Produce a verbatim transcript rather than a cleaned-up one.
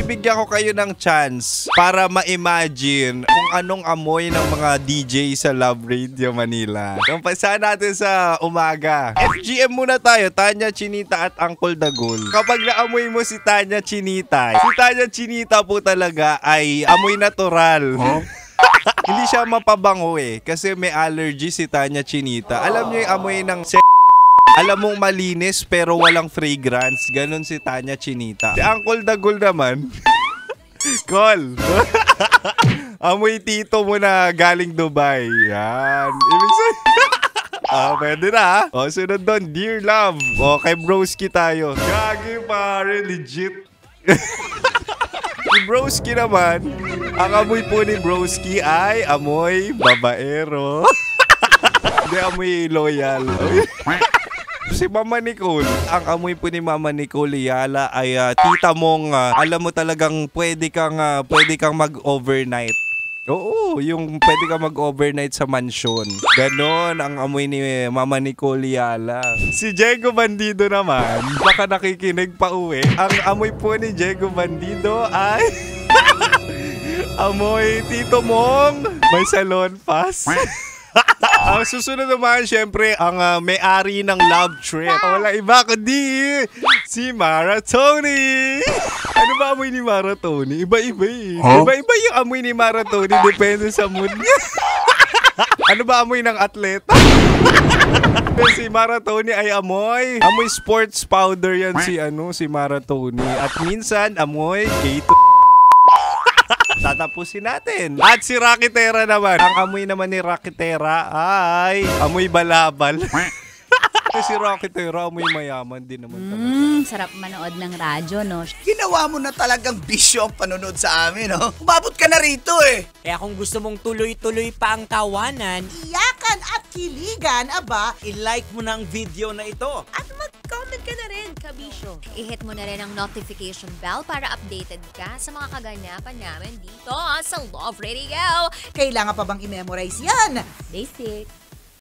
Bigyan ko kayo ng chance para ma-imagine kung anong amoy ng mga D J sa Love Radio Manila. Umpisahan natin sa umaga. F G M muna tayo, Tanya Chinita at Uncle Dagol. Kapag naamoy mo si Tanya Chinita, si Tanya Chinita po talaga ay amoy natural. Hindi siya mapabango eh, kasi may allergy si Tanya Chinita. Alam niyo yung amoy ng se-, alam mong malinis pero walang fragrance. Ganon si Tanya Chinita. Si Uncle Dagol naman, Col. Amoy tito mo na galing Dubai. Yan. Ibig sabihin, ah, pwede na, ah. O, sunod doon, Dear Love. O, kay Broski tayo. Gagi, pare, legit. Si Broski naman, ang amoy po ni Broski ay amoy babaero. Hindi, amoy loyal. Si Mama Nicole, ang amoy po ni Mama Nicole Yala ay, ah, tita mong, ah, alam mo talagang pwede kang, ah, pwede kang mag-overnight. Oo, yung pwede ka mag-overnight sa mansyon. Ganon ang amoy ni Mama Nicole Yala. Si Diego Bandido naman, baka nakikinig pa uwi. Ang amoy po ni Diego Bandido ay amoy tito mong may salon pass. Ang susunod naman, syempre, ang, ah, may-ari ng love trip. Wala iba kundi si Mara Tony. Ano ba amoy ni Mara Tony? Iba-iba eh. Huh? Iba-iba yung amoy ni Mara Tony. Depende sa mood niya. Ano ba amoy ng atleta? Si Mara Tony ay amoy. Amoy sports powder yan si, ano, si Mara Tony. At minsan, amoy Gatorade. Tatapusin natin. At si Rocky Terra naman. Ang amoy naman ni Rocky Terra ay amoy balabal. Kasi si Rocky Terra, amoy mayaman din naman talaga. Mm, sarap manood ng radyo, no? Ginawa mo na talagang bisyo ang panonood sa amin, no? Umabot ka na rito eh. Kaya kung gusto mong tuloy-tuloy pa ang tawanan, Iyakan at kiligan, aba, i-like mo na ang video na ito. At mag-comment ka na rin, kabisyo. I-hit mo na rin ang notification bell para updated ka sa mga kaganapan namin dito sa Love Radio. Kailangan pa bang i-memorize yan? Basic.